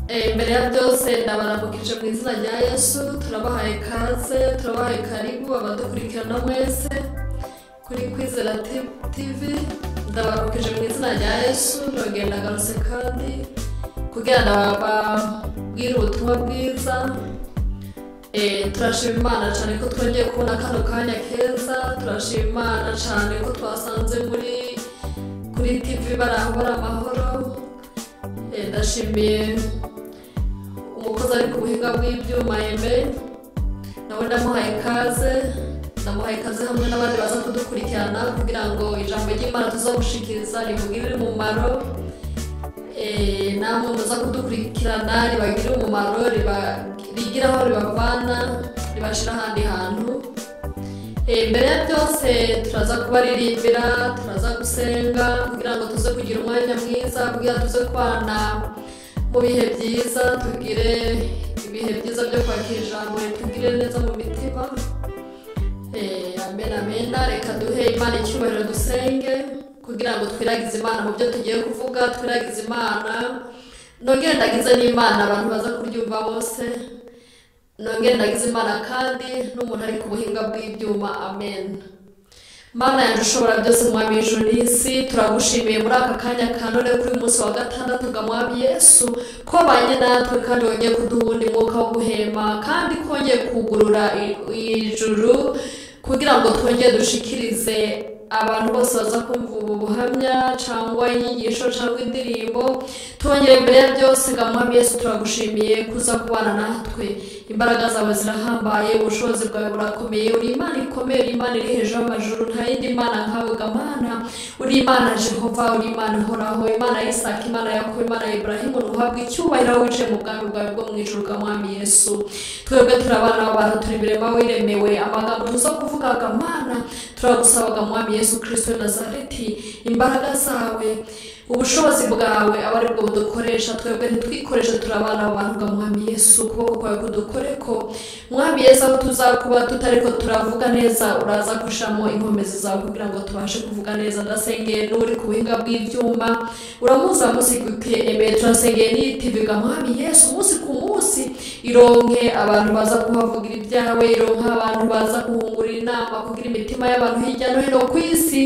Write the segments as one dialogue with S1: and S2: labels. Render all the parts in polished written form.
S1: Imbere ya byose ndabaramukije mu izina rya Yesu. Turabahaye kaze, turabahaye karibu abadukurikirana mwese kuri Kwizera TV. Ndabaramukije mu izina rya Yesu, ndongera ndagarutse kandi kugira ndababwire ubutumwa bwiza. Turashima Imana cyane ko twongeye kubona kano kanya keza. Turashima Imana cyane ko twasanze kuri TV barahora amahoro. Ndashimiye umukozi ari ku buhinga bw'ibyuma Aime, nawe ndamuhaye ikaze, ndamuhaye ikaze hamwe n'abandi baza kudukurikirana kugira ngo ijambo ry'Imana tuzagushikiriza rimugirire umumaro. Namwe muza kudukurikirana ribagirire umumaro, rigira aho ribavana, ribashira ahandi hantu. Mbere ya byose turaza kubaririmbira, turaza gusenga kugira ngo tuze kugira umwanya mwiza, kugira tuze kubana mu bihe byiza, tugire ibihe byiza byo kwakira ijambo, tugire neza mu mitima. Amen, amen. Reka duhe Imana icyubahiro, dusenge kugira ngo twiragize Imana mu byo tugiye kuvuga, twiragize Imana. Nongere ndagize n'Imana abantu baza kuryumva bose. Nongere ndagize Imana kandi n'umuntu ari ku buhinga bw'ibyuma. Amen. Mana yanjye ushobora byose, Mwami w'ijuru n'isi, turagushimiye muri aka kanya ka none kuri uyu munsi wa gatandatu ga Mwami Yesu, ko wabanye natwe kandi wongeye kuduha uwundi mwuka wo guhema, kandi ko wongeye kugurura ijuru kugira ngo twongere dushikirize abantu bose baza kumva ubu buhamya cyangwa inyigisho cyangwa indirimbo. Twongere imbere ya byose ga Mwami Yesu, turagushimiye kuza kubana natwe. Imbaraga zawe zirahambaye, ubushobozi bwawe burakomeye. Uri Imana ikomeye, uri Imana iri hejuru y'amajuru, nta yindi Mana nkawe ga Mana. Uri Imana Jehova, uri Imana ihoraho, Imana ya Isaka, Imana ya Yakobo, Imana ya Ibrahimu. Uhabwe icyubahiro aho wicaye mu bwami bwawe bwo mu ijuru ga Mwami Yesu. Twebwe turi abana b'abantu, turi ibirema wiremewe. Amagambo tuza kuvuga ga Mana, turagusaba ga Mwami Yesu Kristo wa Nazareti, imbaraga zawe, ubushobozi bwawe aba ari bwo budukoresha. Twebwe ntitwikoreshe, turi abana b'abantu ga Mwami Yesu. Ukuboko kwawe kudukoreko Mwami Yesu, aho tuzakuba tutariko turavuga neza, uraza gushiramo inkomezi zawe kugira ngo tubashe kuvuga neza. Ndasengeye n'uri ku buhinga bw'ibyuma, uramuzi amusigukiye emeye. Turasengeye n'iyi TV ga Mwami Yesu, umunsi ku munsi ironke abantu baza kuhavugira ibyawe, ironke abantu baza kuhungurira inama, kugira imitima y'abantu hirya no hino ku isi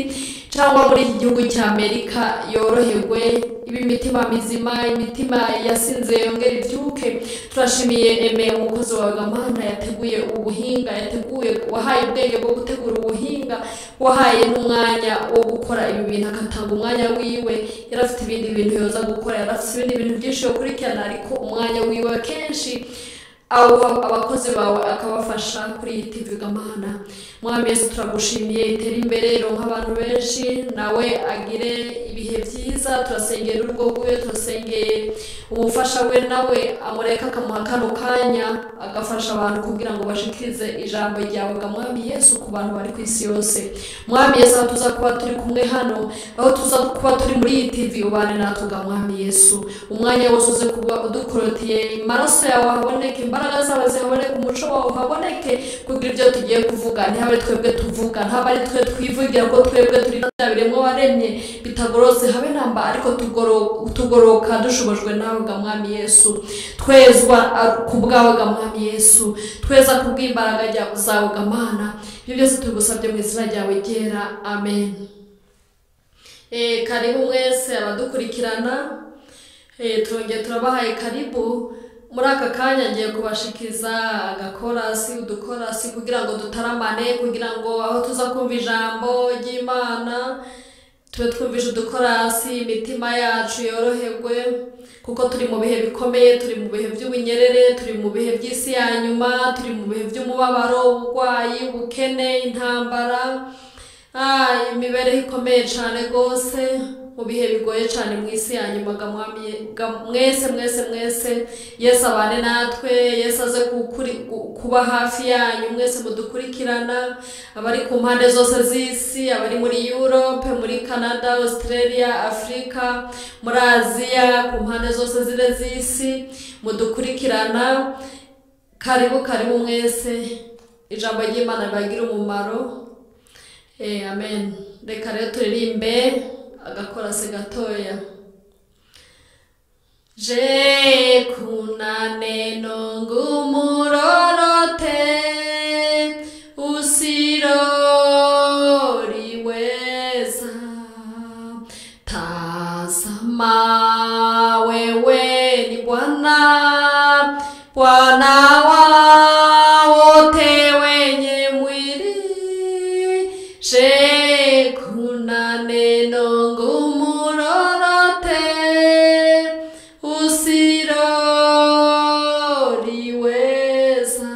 S1: cyangwa muri iki gihugu cya Amerika yoroherwe, ibe imitima mizima, imitima yasinze yongere ibyuke. Turashimiye Aime umukozi wawe ga Mana, yateguye ubuhinga, yateguye, wahaye ubwenge bwo gutegura ubuhinga, wahaye n'umwanya wo gukora ibi bintu, agatanga umwanya wiwe. Yari afite ibindi bintu yoza gukora, yari afite ibindi bintu byinshi yo kurikirana, ariko umwanya wiwe kenshi awuha abakozi bawe akabafasha kuri iyi TV ga Mana. Mwami Yesu, turagushimiye, itere imbere, ironke abantu benshi, nawe agire ibihe byiza. Turasengera urugo rwiwe, turasengeye umufasha we, nawe amureka akamuha kano kanya agafasha abantu kugira ngo bashikirize ijambo ryawe ga Mwami Yesu ku bantu bari ku isi yose. Mwami Yesu, aho tuza kuba turi kumwe hano, aho tuza kuba turi muri iyi TV, ubane natwe ga Mwami Yesu. Umwanya wose uze kuba udukorotiye, amaraso yawe ahaboneke, imbaraga zawe zihaboneke, umuco wawe uhaboneke, kugira ibyo tugiye kuvuga ntihabe twebwe tuvuga, ntabe ari twe twivugira ko twebwe turi bya biremwa waremye bitagororotse, habe namba, ariko tugoroka dushobojwe nawe ga Mwami Yesu. Twezwa ku bwawe ga Mwami Yesu, tweza ku bw'imbaraga zawe ga Mana. Ibyo byose tugusabye mu izina ryawe ryera, amen. Karibu mwese abadukurikirana. Turongeye turabahaye karibu. Muri aka kanya ngiye kubashikiza agakorasi, udukorasi, kugira ngo dutaramane, kugira ngo aho tuza kumva ijambo ry'Imana tube twumvise udukorasi, imitima yacu yoroherwe, kuko turi mu bihe bikomeye, turi mu bihe by'ubunyerere, turi mu bihe by'isi ya nyuma, turi mu bihe by'umubabaro, uburwayi, ubukene, intambara, imibereho ikomeye cyane rwose, mu bihe bigoye cyane mu isi ya nyuma ga Mwami. Mwese mwese mwese, Yesu abane natwe, Yesu aze kuba hafi yanyu mwese mudukurikirana, abari ku mpande zose z'isi, abari muri Europe, muri Canada, Australia, Afrika, muri Aziya, ku mpande zose zire z'isi mudukurikirana. Karibu karibu mwese, ijambo ry'Imana ribagira umumaro. Amen. Reka rero turirimbe agakorasi gatoya. Je kuna neno ngumu lolote usiloliweza. Tazama wewe ni Bwana, Bwana wa wote wenye mwili. Je, kuna neno ngumu lolote usiloliweza?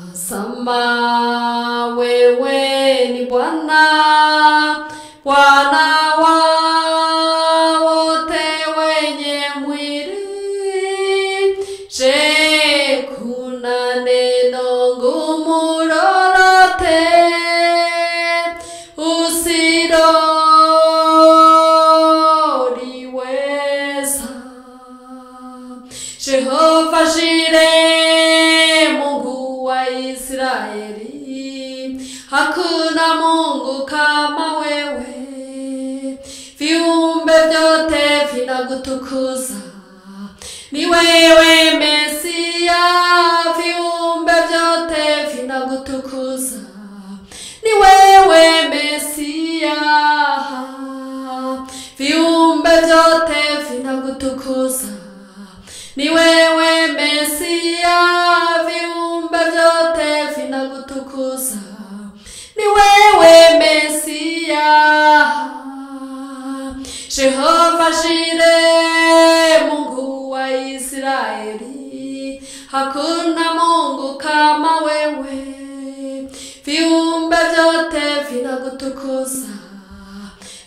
S1: Tazama wewe ni Bwana, Bwana wa wote wenye mwili. Je, kuna neno ngumu lolote usiloliweza? Jehova Jire, Mungu wa Israeli, hakuna Mungu kama wewe. Viumbe vyote vinakutukuza, ni wewe Mesia. Viumbe vyote vinakutukuza, ni wewe Mesia. Viumbe vyote vinakutukuza, ni wewe Mesia. Viumbe vyote vinakutukuza, ni wewe Mesia. Jehova Jire, Mungu wa Israeli, hakuna Mungu kama wewe. Viumbe vyote vinakutukuza,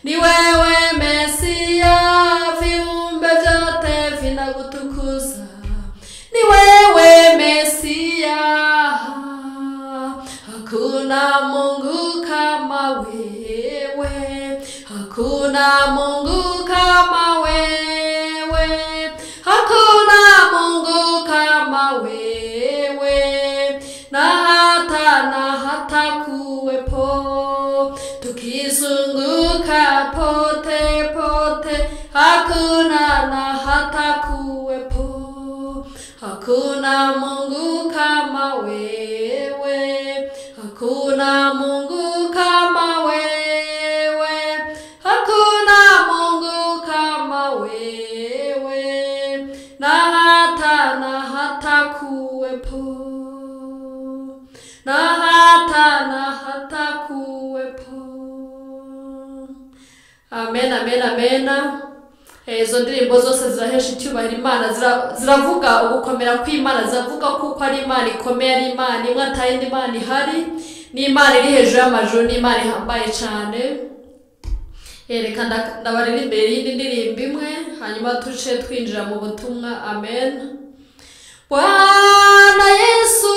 S1: ni wewe Mesia. Viumbe vyote vinakutukuza, ni wewe Mesia. Hakuna Mungu kama wewe, hakuna Mungu kama wewe, hakuna Mungu kama wewe, na hata kuwepo. Tukizunguka pote pote, hakuna na hata kuwepo. Hakuna Mungu kama wewe, hakuna Mungu kama wewe, hakuna Mungu kama wewe, na hata kuwepo, na hata kuwepo. Amen, amen, amen. Izo ndirimbo zose zirahesha icyubahiro Imana, ziravuga ugukomera kw'Imana, ziravuga kuko ari Imana ikomeye, ari Imana imwe atayindi Imana ihari, ni Imana iri hejuru y'amajuru, ni Imana ihambaye cyane. Reka ndabaririmbira iyindi ndirimbo imwe, hanyuma tuce twinjira mu butumwa. Amen. Bwana Yesu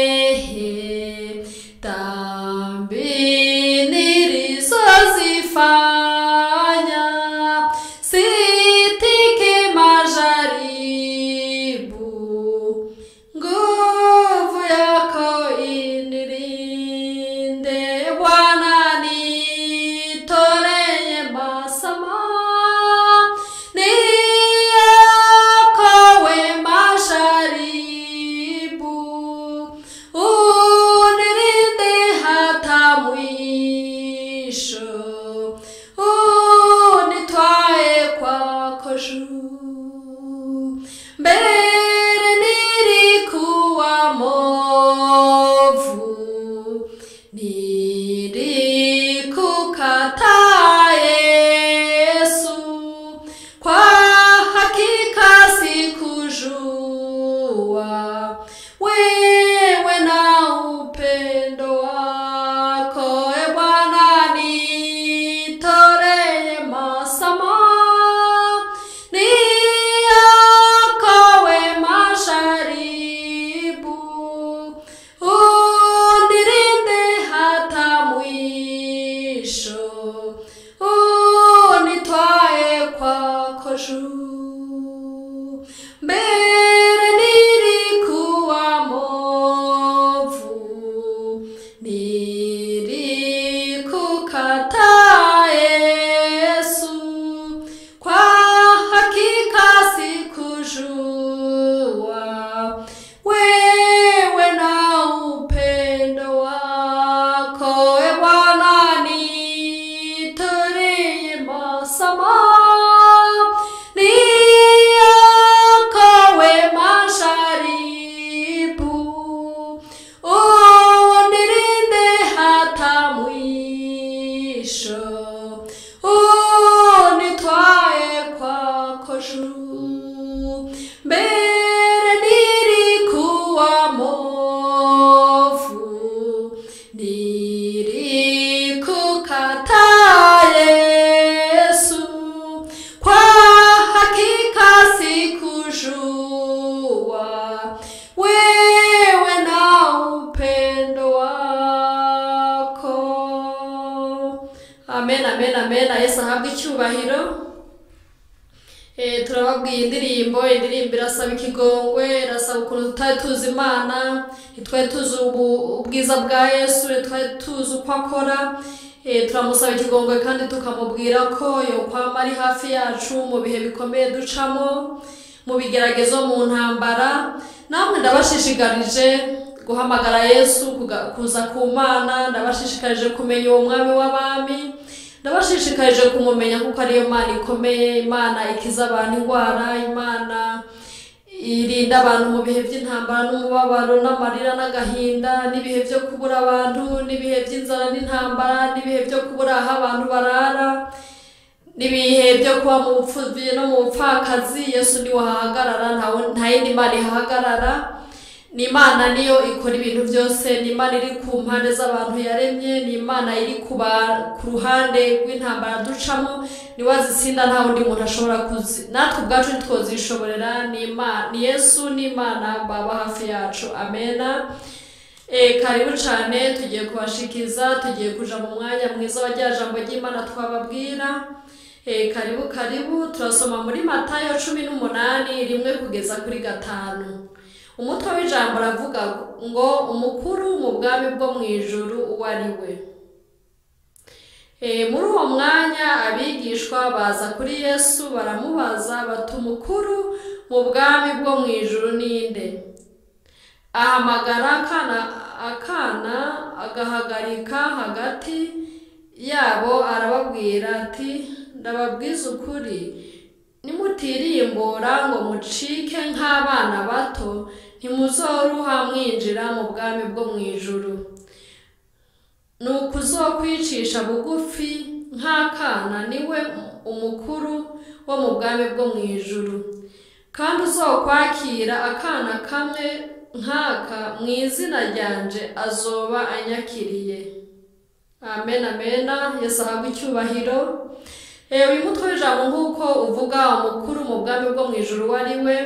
S1: dusamehe dhambi nilizozifanya, sitiki majaribu, nguvu yako inilinde. Bwana nitolee masamaha, niokoe majaribu, unilinde hata mwisho, unitwae kwako juu. Mbele nilikuwa movu, nilikukataa Yesu, kwa hakika sikujua wewe na upendo wako. E Bwana nitolee masamaha, niokoe majaribu, unilinde hata mwisho, unitwae kwako juu. Mbele nilikuwa movu, nilikukataa Yesu, kwa wacu. Mbere nilikuwa mofu, nilikukataa Yesu, kwa hakika sikujua wewe na upendo wako. Amen, amen, amen. Yesu ahabwe icyubahiro. Turababwiye indirimbo irasaba ikigongwe, irasaba ukuntu tutari tuzi Imana, ntitwari tuzi ubwiza bwa Yesu, ntitwari tuzi uko akora. Turamusaba ikigongwe kandi tukamubwira ko yokwama ari hafi yacu mu bihe bikomeye ducamo, mu bigeragezo, mu ntambara. Namwe ndabashishikarije guhamagara Yesu, kuza ku Mana. Ndabashishikarije kumenya uwo mwami w'abami, ndabashishikarije kumumenya kuko ariyo Mana ikomeye, Imana ikiza abantu indwara, Imana irinda abantu mu bihe by'intambara n'umubabaro n'amarira n'agahinda, n'ibihe byo kubura abantu, n'ibihe by'inzara n'intambara, n'ibihe byo kubura aho abantu barara, n'ibihe byo kuba mu bupfubyi no mu bupfakazi. Yesu niwe ahagarara, nta yindi Mana ihagarara. Ni Imana niyo ikora ibintu byose, ni Imana iri ku mpande z'abantu yaremye, ni Imana iri ku ruhande rw'intambara ducamo, niwe azitsinda, nta wundi muntu ashobora kuzi, natwe ubwacu ntitwozishoborera. Ni Imana, ni Yesu, ni Imana baba hafi yacu. Amena. Karibu cyane, tugiye kubashikiza, tugiye kuja mu mwanya mwiza wa rya jambo ry'Imana twababwira. Karibu karibu, turasoma muri Matayo 18:1 kugeza kuri 5. Umutwe w'ijambo uravuga ngo umukuru mu bwami bwo mu ijuru uwo ari we. Muri uwo mwanya abigishwa baza kuri Yesu baramubaza bati umukuru mu bwami bwo mu ijuru ninde? Ahamagara akana agahagarika hagati yabo arababwira ati ndababwiza ukuri, nimutirimbura ngo mucike nk'abana bato, ntimuzoruha mwinjira mu bwami bwo mu ijuru. Nuko uzokwicisha bugufi nk'akana niwe umukuru wo mu bwami bwo mu ijuru, kandi uzokwakira akana kamwe nk'aka mu izina ryanje azoba anyakiriye. Amen, amen. Yesu ahabwe icyubahiro. Uyu mutwe w'ijambo nk'uko uvuga umukuru mu bwami bwo mu ijuru uwo ari we.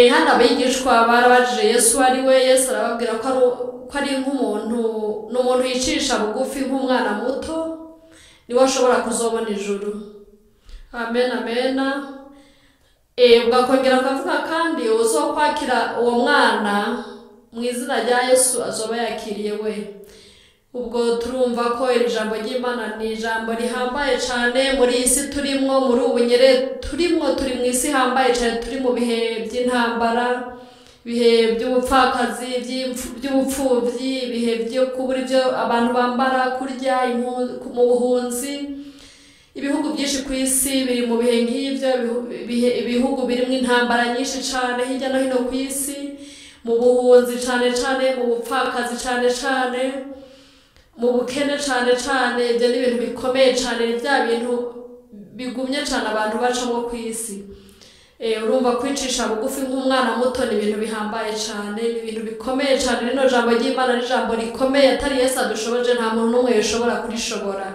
S1: Hano abigishwa barabajije Yesu uwo ari we. Yesu arababwira ko ari nk'umuntu, ni umuntu yicisha bugufi nk'umwana muto, niwe ashobora kuzobona ijuru. Amen, amen. Bwakongera akavuga kandi uzokwakira uwo mwana mu izina rya Yesu azoba yakiriye we. Ubwo turumva ko iri jambo ry'Imana ni ijambo rihambaye cyane muri iyi si turimwo, muri ubu nyere turimwo, turi mu isi ihambaye cyane, turi mu bihe by'intambara, ibihe by'ubupfakazi, by'ubupfubyi, ibihe byo kubura ibyo abantu bambara, kurya, mu buhunzi. Ibihugu byinshi ku isi biri mu bihe nk'ibyo, ibihugu birimo intambara nyinshi cyane hirya no hino ku isi, mu buhunzi cyane cyane, mu bupfakazi cyane cyane, mu bukene cyane cyane. Ibyo ni ibintu bikomeye cyane, ni bya bintu bigumye cyane abantu bacamo ku isi. Urumva kwicisha bugufi nk'umwana muto ni ibintu bihambaye cyane, ni ibintu bikomeye cyane. Rino jambo ry'Imana ni ijambo rikomeye, atari Yesu adushoboje nta muntu n'umwe yoshobora kurishobora.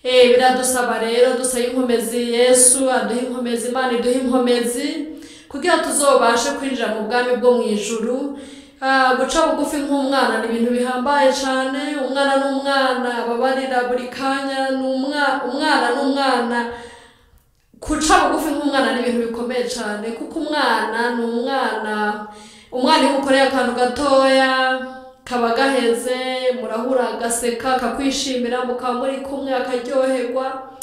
S1: Biradusaba rero dusabe inkomezi Yesu aduhe inkomezi, Imana iduhe inkomezi kugira tuzobashe kwinjira mu bwami bwo mu ijuru. Guca bugufi nk'umwana ni ibintu bihambaye cyane. Umwana n'umwana ababarira buri kanya, umwana n'umwana. Guca bugufi nk'umwana ni ibintu bikomeye cyane, kuko umwana ni umwana. Umwana iyo umukoreye akantu gatoya kaba gaheze, murahura agaseka, akakwishimira, mukaba muri kumwe akaryoherwa.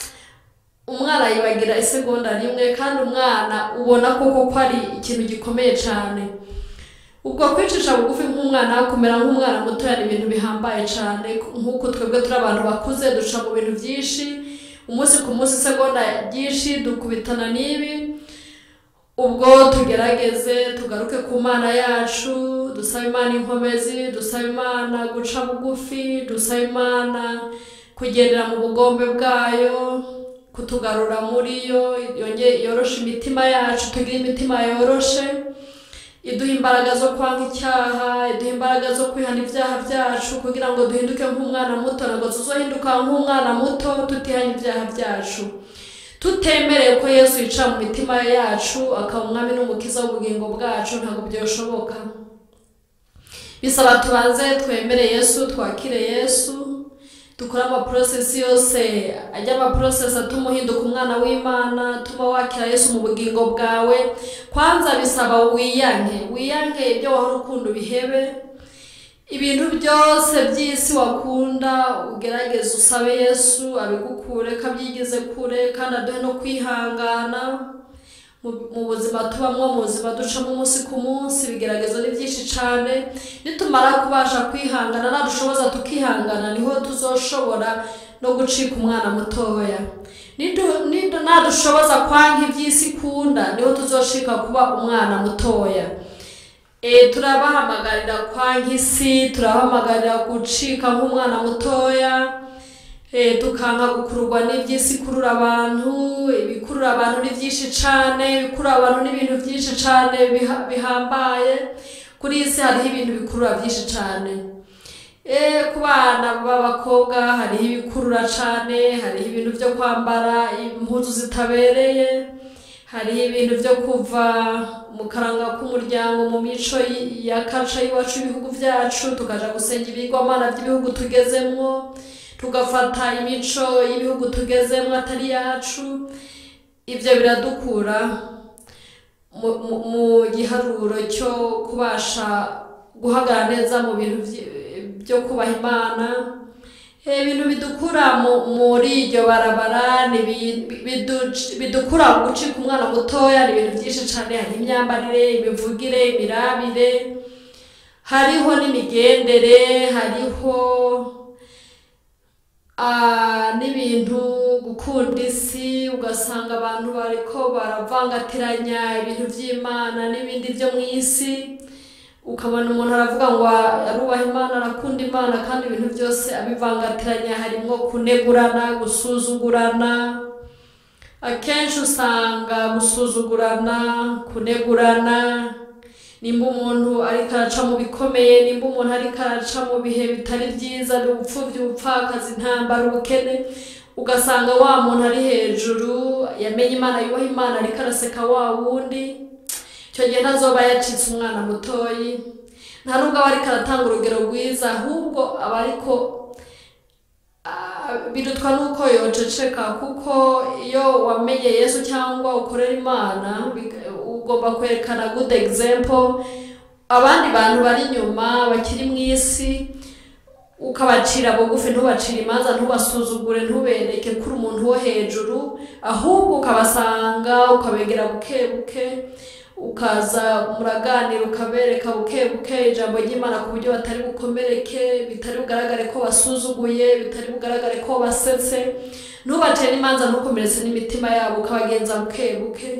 S1: Umwana yibagira isegonda rimwe, kandi umwana ubona koko ko ari ikintu gikomeye cyane. Ubwo kwicisha bugufi nk'umwana, kumera nk'umwana mutoya ni ibintu bihambaye cyane. Nk'uko twebwe turi abantu bakuze, duca mu bintu byinshi umunsi ku munsi, isegonda ryinshi dukubitana n'ibi. Ubwo tugerageze tugaruke ku Mana yacu, dusabe Imana inkomezi, dusabe Imana guca bugufi, dusabe Imana kugendera mu bugombe bwayo, kutugarura muri yo, yongere yoroshe imitima yacu, tugire imitima yoroshe, iduha imbaraga zo kwanga icyaha, iduha imbaraga zo kwihana ibyaha byacu kugira ngo duhinduke nk'umwana muto. Ntabwo tuzohinduka nk'umwana muto tutihanye ibyaha byacu, tutemereye ko Yesu yica mu mitima yacu akaba umwami n'umukiza w'ubugingo bwacu, ntabwo byoshoboka. Bisaba tubanze twemere Yesu, twakire Yesu, dukore amaprocess yose ajya amaprocess atuma uhinduka umwana w'Imana, atuma wakira Yesu mu bugingo bwawe. Kwanza bisaba wiyanke, wiyanke ibyo wahora ukunda ubihebe, ibintu byose by'isi wakunda ugerageze usabe Yesu abigukure, kabyigize kure, kandi aduhe no kwihangana mu buzima tubamwo, mu buzima ducamo umunsi ku munsi. Ibigeragezo ni byinshi cyane, nitumara kubasha kwihangana, nadushoboza tukihangana, niho tuzoshobora no gucika umwana mutoya. Nadushoboza kwanka iby'isi ikunda, niho tuzoshika kuba umwana mutoya. Turabahamagarira kwanka isi, turabahamagarira gucika nk'umwana mutoya, tukanka gukururwa n'iby'isi ikurura abantu. Ibikurura abantu ni byinshi cyane, ibikurura abantu ni ibintu byinshi cyane bihambaye. Kuri iyi si hariho ibintu bikurura byinshi cyane. Ku bana b'abakobwa hariho ibikurura cyane, hariho ibintu byo kwambara impuzu zitabereye, hariho ibintu byo kuva mu karanga k'umuryango, mu mico ya kaca y'iwacu y'ibihugu byacu, tukaja gusenga ibigwamana by'ibihugu tugezemwo, tugafata imico y'ibihugu tugezemwo atari yacu. Ibyo biradukura mu giharuro cyo kubasha guhagarara neza mu bintu byo kubaha Imana. Ibintu bidukura muri iryo barabara, bidukura gucika umwana mutoya, ni ibintu byinshi cyane. Hari imyambarire, imivugire, imirabire, hariho n'imigendere, hariho n'ibintu gukunda isi, ugasanga abantu bariko baravangatiranya ibintu by'Imana n'ibindi byo mu isi. Ukabona umuntu aravuga ngo arubaha Imana, arakunda Imana, kandi ibintu byose abivangatiranya, harimo kunegurana, gusuzugurana. Akenshi usanga gusuzugurana, kunegurana, nimba umuntu ariko araca mu bikomeye, nimba umuntu ariko araca mu bihe bitari byiza, ubupfuvyi, ubupfakazi, intambara, ubukene, ugasanga wa muntu ari hejuru yamenye Imana, yubaha Imana, ariko araseka wa wundi. Icyo gihe ntazoba yacitse umwana mutoyi, nta nubwo aba ariko aratanga urugero rwiza, ahubwo aba ariko birutwa nuko yoceceka. Kuko iyo wamenye Yesu cyangwa ukorera Imana, ugomba kwerekana good example abandi bantu bari inyuma bakiri mu isi, ukabacira bugufi, ntubacire imanza, ntubasuzugure, ntubereke kuri umuntu wo hejuru, ahubwo ukabasanga, ukabegera buke buke, ukaza muraganira, ukabereka buke buke ijambo ry'Imana ku buryo batari bukomereke, bitari bugaragare ko basuzuguye, bitari bugaragare ko basetse. Ntubacire n'imanza, ntukomeretse n'imitima yabo, ukabagenza buke buke,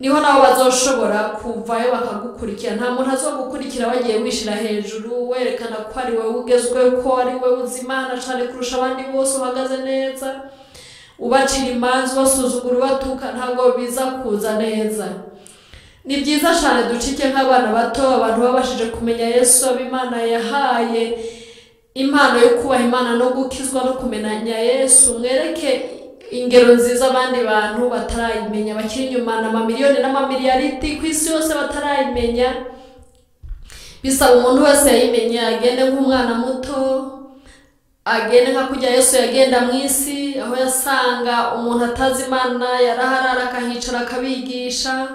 S1: niho nabo bazoshobora kuvayo bakagukurikira. Nta muntu azogukurikira wagiye wishira hejuru, werekana ko ari wowe ugezweho, ko ari wowe uzi Imana cyane kurusha abandi bose, uhagaze neza, ubacira imanza, ubasuzugura, ubatuka, ntabwo biza kuza neza. Ni byiza cyane ducike nk'abana bato, abantu babashije kumenya Yesu, Imana yahaye impano yo kubaha Imana no gukizwa no kumenya Yesu. Mwereke ingero nziza abandi bantu batarayimenya, bakiri inyuma, n'amamiliyoni n'amamiliyaridi ku isi yose batarayimenya. Bisaba umuntu wese yayimenye agende nk'umwana muto, agende nka kujya Yesu yagenda mu isi, aho yasanga umuntu atazi Imana yaraharara akahicara akabigisha,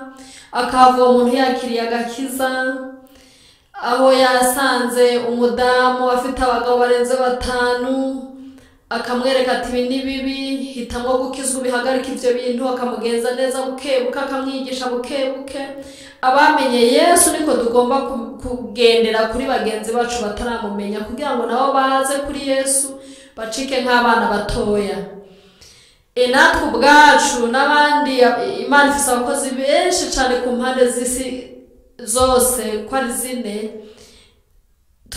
S1: akahava uwo muntu yakiriye agakiza. Aho yasanze umudamu afite abagabo barenze 5, akamwereka ati ibi ni bibi, hitamwo gukizwa ubihagarike ibyo bintu, akamugenza neza buke buke, akamwigisha buke buke. Abamenye Yesu niko tugomba kugendera kuri bagenzi bacu bataramumenya, kugira ngo nabo baze kuri Yesu bacike nk'abana batoya. Natwe ubwacu n'abandi, Imana ifise abakozi benshi cyane ku mpande z'isi zose ko ari zine.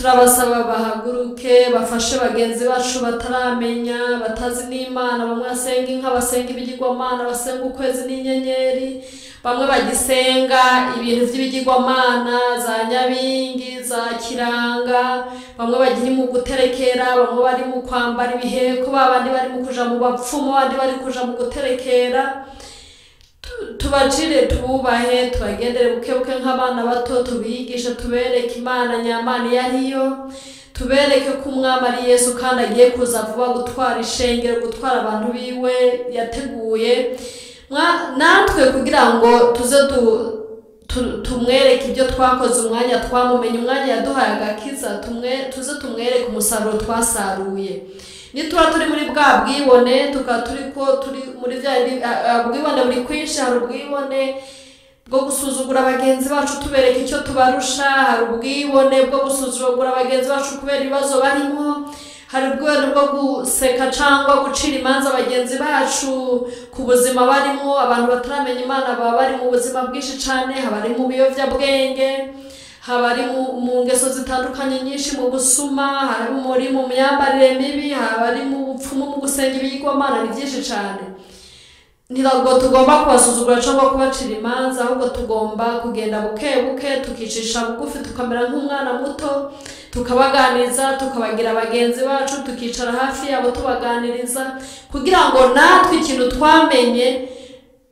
S1: Turabasaba bahaguruke bafashe bagenzi bacu bataramenya, batazi n'Imana. Bamwe basenga inka, basenga ibigirwamana, basenga ukwezi n'inyenyeri, bamwe bagisenga ibintu by'ibigirwamana za nyabingi, za kiranga, bamwe bagiri mu guterekera, bamwe bari mu kwambara ibiheko, babandi bari mu kuja mu bapfumu, abandi bari kuja mu guterekera. Tubacire, tububahe, tubagendere buke buke nk'abana bato, tubigishe, tubereke Imana nyamana iyo ariyo, tubereke ko umwami ari Yesu kandi agiye kuza vuba gutwara ishengero, gutwara abantu biwe yateguye. Natwe kugira ngo tuze tumwereke ibyo twakoze umwanya twamumenye, umwanya yaduhaye agakiza, tuze tumwereke umusaruro twasaruye. Nituba turi muri bwa bwibone, tukaba turi ko turi muri bya bwibone buri kwinshi, hari ubwibone bwo gusuzugura bagenzi bacu tubereka icyo tubarusha, hari ubwibone bwo gusuzugura bagenzi bacu kubera ibibazo barimo, hari ubwibone bwo guseka cyangwa gucira imanza bagenzi bacu ku buzima barimo. Abantu bataramenya Imana baba bari mu buzima bwinshi cyane, haba ari mu biyobyabwenge, haba ari mu ngeso zitandukanye nyinshi, mu busuma, hari muri mu myambarire mibi, haba ari mu bupfumu, mu gusenga ibigirwamana, ni byinshi cyane. Ntabwo tugomba kubasuzugura cyangwa kubacira imanza, ahubwo tugomba kugenda buke buke, tukicisha bugufi, tukamera nk'umwana muto, tukabaganiriza, tukabagira bagenzi bacu, tukicara hafi yabo tubaganiriza, kugira ngo natwe ikintu twamenye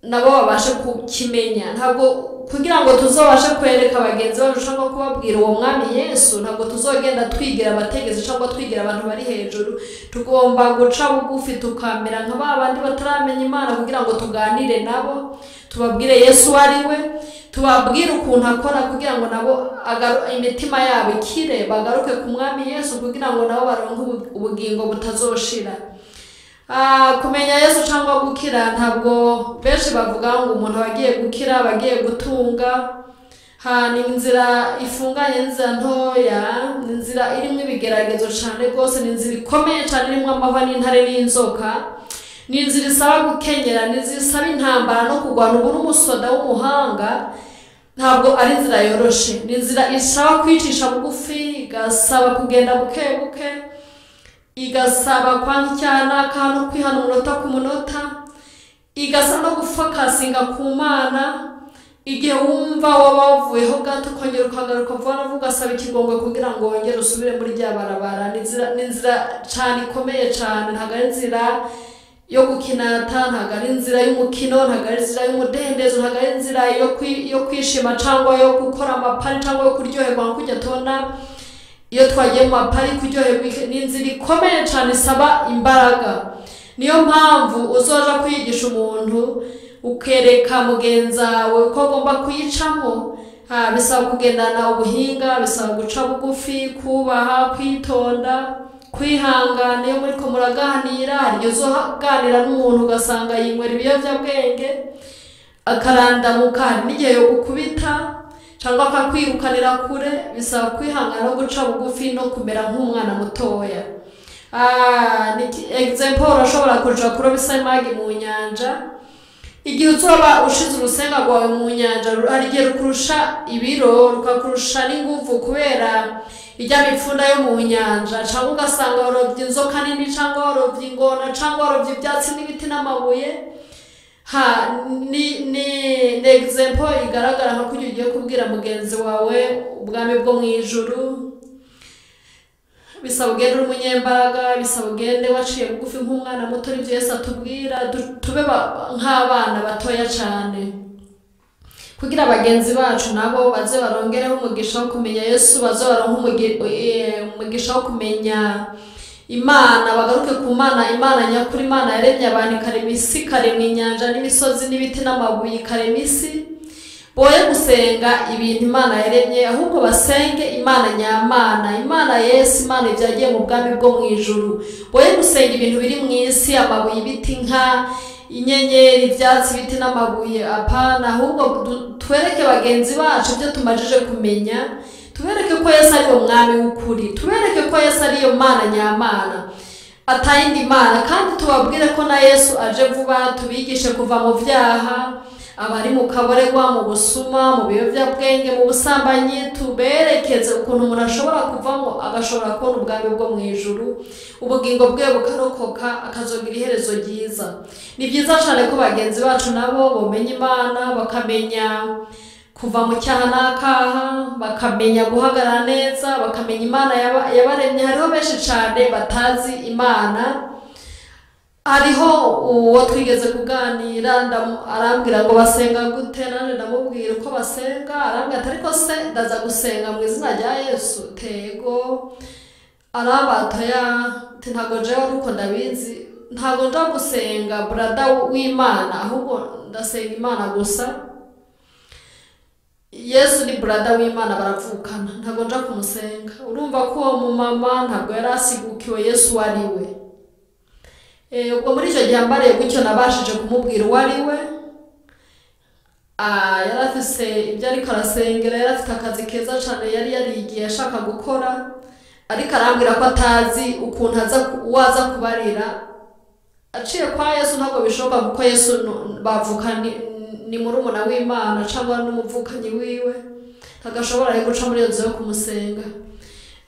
S1: nabo babashe kukimenya. Ntabwo kugira ngo tuzobashe kwereka bagenzi bacu cyangwa kubabwira uwo mwami Yesu, ntabwo tuzogenda twigira abategetsi cyangwa twigira abantu bari hejuru. Tugomba guca bugufi, tukamera nka babandi bataramenya Imana, kugira ngo tuganire nabo, tubabwire Yesu ari we, tubabwire ukuntu akora, kugira ngo nabo imitima yabo ikire, bagaruke ku mwami Yesu, kugira ngo nabo baronke ubugingo butazoshira. Kumenya Yesu cyangwa gukira, ntabwo benshi bavuga ngo umuntu abagiye gukira, abagiye gutunga. Ni inzira ifunganye, inzira ntoya, ni inzira irimo ibigeragezo cyane rwose, ni inzira ikomeye cyane irimo amahwa n'intare n'inzoka, ni inzira isaba gukenyera, ni inzira isaba intambara no kurwana. Ubu n'umusoda w'umuhanga ntabwo ari inzira yoroshe, ni inzira isaba kwicisha bugufi, igasaba kugenda buke buke, igasaba kwanga icyaha n'akana, kwihana umunota ku munota, igasaba no gufokasinga ku Mana. Igihe wumva waba wavuyeho gato ukongera ukagaruka vuba na vuba, ugasaba ikigongwe kugira ngo wongere usubire muri rya barabara. Ni inzira cyane ikomeye cyane, ntabwo ari inzira yo gukinata, ntabwo ari inzira y'umukino, ntabwo ari inzira y'umudendezo, ntabwo ari inzira yo kwishima cyangwa yo gukora amapari cyangwa yo kuryoherwa nko kujya tubona iyo twagiye mu mapari kuryoherwa. Ni inzira ikomeye cyane isaba imbaraga. Niyo mpamvu uzoja kwigisha umuntu ukereka mugenzawe uko agomba kuyicamo, bisaba kugendana ubuhinga, bisaba guca bugufi, kubaha, kwitonda, kwihangana. Iyo muriko muraganira, hari igihe uzoganira n'umuntu ugasanga yinywera ibiyobyabwenge akarandamuka, hari n'igihe yo gukubita cyangwa akakwirukanira kure. Bisaba kwihangana no guca bugufi no kumera nk'umwana mutoya. Example, urashobora kuja kuroba isamaki mu nyanja. Igihe uzoba ushize urusenga rwawe mu nyanja, hari igihe rukurusha ibiro, rukakurusha n'inguvu kubera ijya mipfunda yo mu nyanja, cyangwa ugasanga warobye inzoka nini, cyangwa warobye ingona, cyangwa warobye ibyatsi n'ibiti n'amabuye. Ni example igaragara nko kugira ugiye kubwira mugenzi wawe ubwami bwo mu ijuru. Bisaba ugende uri umunyembaraga, bisaba ugende waciye bugufi nk'umwana muto. Nibyo Yesu atubwira, tube nk'abana batoya cyane, kugira bagenzi bacu nabo baze barongereho umugisha wo kumenya Yesu, baze baronke umugisha wo kumenya Imana, bagaruke ku Mana, Imana nyakuri, Imana yaremye abantu, ikarema isi, ikarema inyanja n'imisozi n'ibiti n'amabuye, ikarema isi. Boye gusenga ibintu Imana yaremye, ahubwo basenge Imana nyamana, Imana Yesu, Imana ibyagiye mu bwami bwo mu ijuru. Boye gusenga ibintu biri mu isi, amabuye, ibiti, inka, inyenyeri, ibyatsi, ibiti n'amabuye, apana. Ahubwo twereke bagenzi bacu ibyo tumajije kumenya, tubereke ko Yesu ari umwami w'ukuri, tubereke ko Yesu ari yo Mana nyamana, atayindi Mana, kandi tubabwire ko na Yesu aje vuba, tubigishe kuva mu byaha. Abari mu kaboregwa, mu busuma, mu biyobyabwenge, mu busambanyi, tuberekeze ukuntu umuntu ashobora kuvamo agashobora kubona ubwami bwo mu ijuru, ubugingo bwe bukarokoka, akazogira iherezo ryiza. Ni byiza cyane ko bagenzi bacu nabo bomenya Imana, bakamenya kuva mu cyaha n'akaha, bakamenya guhagarara neza, bakamenya Imana yabaremye. Hariho benshi cyane batazi Imana. Hariho uwo twigeze kuganira, arambwira ngo basenga gute, nanjye ndamubwira uko basenga, arambwira ati ariko se ndaza gusenga mu izina rya Yesu? Tego. Arambatoya ati ntabwo jewe ari uko ndabizi, ntabwo nja gusenga brada w'Imana, ahubwo ndasenga Imana gusa. Yesu ni brada w'Imana, baravukana, ntabwo nja kumusenga. Urumva ko uwo mumama ntabwo yari asigukiwe Yesu uwo ari we. Ubwo muri icyo gihe ambariye gutyo, nabashije kumubwira uwo ari we. Yari afise ibyo ariko arasengera, yari afite akazi keza cyane yari yarigiye ashaka gukora, ariko arambwira ko atazi ukuntu uwo aza kubarira aciye kwa Yesu. Ntabwo bishoboka, kuko Yesu bavuka ni murumuna w'Imana cyangwa n'umuvukanyi wiwe, ntagashobora rero guca muri iyo nzu yo kumusenga.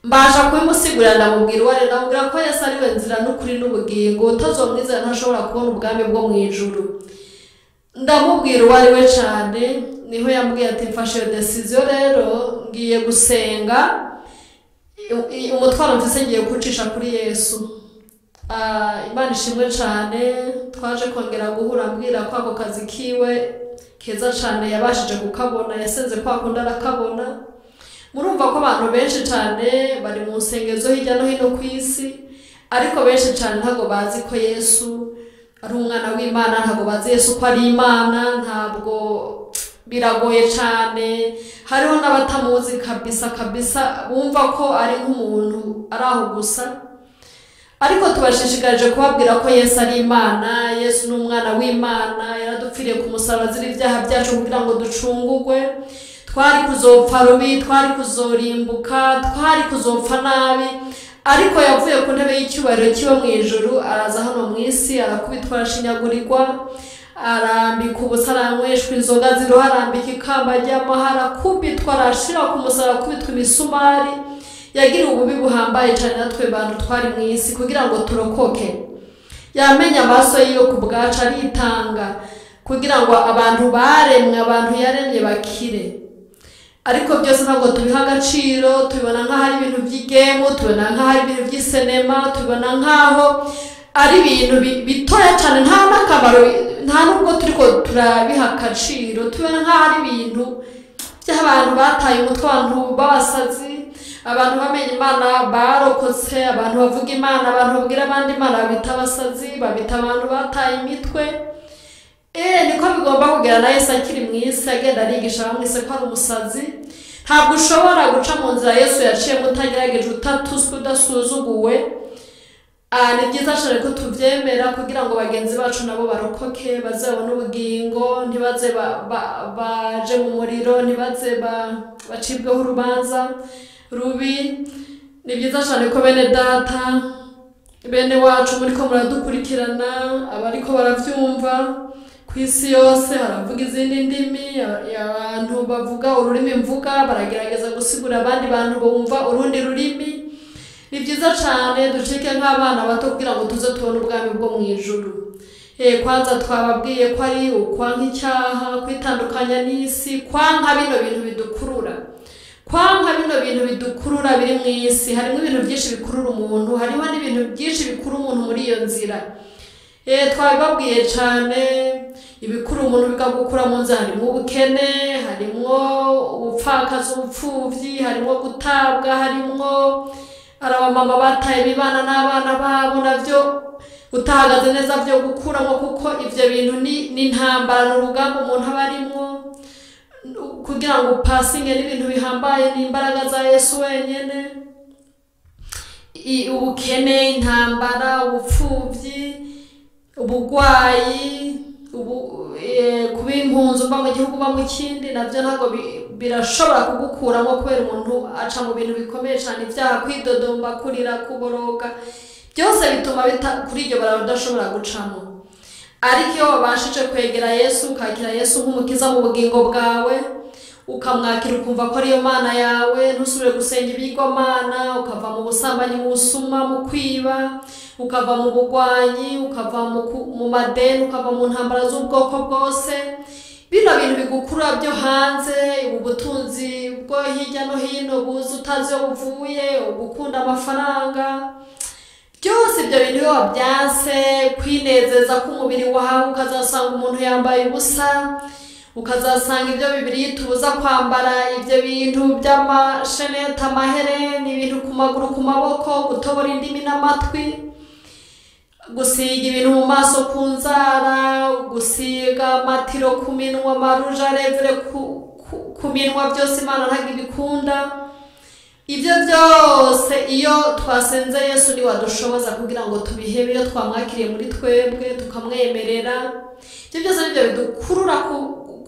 S1: Mbasha kubimusigurira, ndamubwira uwo ari, ndamubwira ko Yesu ari we nzira n'ukuri n'ubugingo, utazomwizera ntashobora kubona ubwami bwo mu ijuru. Ndamubwira uwo ari we cyane. Niho yambwiye ati mfashe iyo decision rero, ngiye gusenga, umutwaro mfise ngiye kuwucisha kuri Yesu. Imana ishimwe cyane. Twaje kongera guhura, ambwira ko ako kazi kiwe keza cyane yabashije kukabona, yasenze kwa kundi arakabona. Murumva ko abantu benshi cyane bari mu nsengero zo hirya no hino ku isi, ariko benshi cyane ntabwo bazi ko Yesu ari umwana w'Imana, ntabwo bazi Yesu ko ari Imana, ntabwo, biragoye cyane. Hariho n'abatamuzi kabisa kabisa, bumva ko ari nk'umuntu ari aho gusa. Ariko tubashishikarije kubabwira ko Yesu ari Imana. Yesu ni umwana w'Imana, yaradupfiriye ku musaraba azira ibyaha byacu kugira ngo ducungugwe. Twari kuzopfa rubi, twari kuzorimbuka, twari kuzopfa nabi, ariko yavuye ku ntebe y'icyubahiro kiwe mu ijuru, araza hano mu isi, arakubitwa, arashinyagurirwa, arambika ubusa, aranyweshwa inzoga ziroha, arambika ikamba ry'amahara, arakubitwa, arashira ku musaraba, akubitwa imisumari. Yagiriwe ububi buhambaye cyane natwe bantu twari mu isi kugira ngo turokoke. Yamenye amaso yiwe ku bwacu, aritanga kugira ngo abantu baremwe, abantu yaremye bakire. Ariko byose ntabwo tubiha agaciro, tubibona nk'aho ari ibintu by'igemu, tubibona nk'aho ari ibintu by'isenema, tubibona nk'aho ari ibintu bitoya cyane, nta n'akamaro, nta nubwo turiko turabiha agaciro. Tubibona nk'aho ari ibintu by'abantu bataye umutwe, abantu b'abasazi. Abantu bamenye Imana barokotse, abantu bavuga Imana, abantu babwira abandi Imana, babita abasazi, babita abantu bataye imitwe. Niko bigomba kugera na Yesu akiri mu isi, agenda arigisha bamwise ko ari umusazi. Ntabwo ushobora guca mu nzira Yesu yaciyemo utagerageje, utatuswe, udasuzuguwe. Ni byiza cyane ko tubyemera kugira ngo bagenzi bacu nabo barokoke, bazabone ubugingo, ntibaze baje mu muriro, ntibaze bacibweho urubanza rubi. Ni byiza cyane ko bene data, bene wacu muri ko muradukurikirana, abariko baravyumva ku isi yose, haravuga izindi ndimi, abantu bavuga ururimi mvuga baragerageza gusigura abandi bantu bumva urundi rurimi. Ni byiza cyane ducike nk'abana bato kugira ngo tuze tubone ubwami bwo mu ijuru. Kwanza twababwiye ko ari ukwanka icyaha, kwitandukanya n'isi, kwanka bino bintu bidukurura, kwanka bino bintu bidukurura biri mu isi. Harimo ibintu byinshi bikurura umuntu, harimo n'ibintu byinshi bikura umuntu muri iyo nzira. Twabibabwiye cyane, ibikura umuntu bikagukura mu nzira, harimo ubukene, harimo ubupfakazi, ubupfuvyi, harimo gutabwa, harimo abamama bataye ibibana n'abana babo, navyo utahagaze neza byo gukuramo, kuko ivyo bintu ni intambara, ni urugamba umuntu aba arimwo kugira ngo upasinge n'ibintu bihambaye, n'imbaraga za Yesu wenyene. Ubukene, intambara, ubupfuvyi, ubugwayi, kuba impunzi uva mu gihugu uba mu kindi, navyo ntabwo birashobora kugukuramo, kubera umuntu aca mu bintu bikomeye cyane, ibyaha, kwidodomba, kurira, kuboroga, byose bituma kuri iryo barabara udashobora gucamo. Ariko iyo wabashije kwegera Yesu, ukakira Yesu nk'umukiza mu bugingo bwawe, ukamwakira ukumva ko ariyo Mana yawe, ntusubire gusenga ibigwamana, ukava mu busambanyi, mu busuma, mu kwiba, ukava mu bugwanyi, ukava mu madeni, ukava mu ntambara z'ubwoko bwose. Bino bintu bigukura byo hanze, ubutunzi bwo hirya no hino buza utazi iyo buvuye, ugukunda amafaranga, byose ibyo bintu iyo wabyanse, kwinezeza k'umubiri wawe, ukazasanga umuntu yambaye ubusa, ukazasanga ibyo Bibiliya itubuza kwambara, ibyo bintu by'amashenete, amahereni, ibintu ku maguru, ku maboko, gutobora indimi n'amatwi, gusiga ibintu mu maso, ku nzara, gusiga amatiro ku minwa, amaruja revure ku minwa, byose Imana ntabwo ibikunda. Ibyo byose iyo twasenze Yesu ni wadushoboza kugira ngo tubihebe, iyo twamwakiriye muri twebwe tukamwemerera. Ibyo byose nibyo bidukurura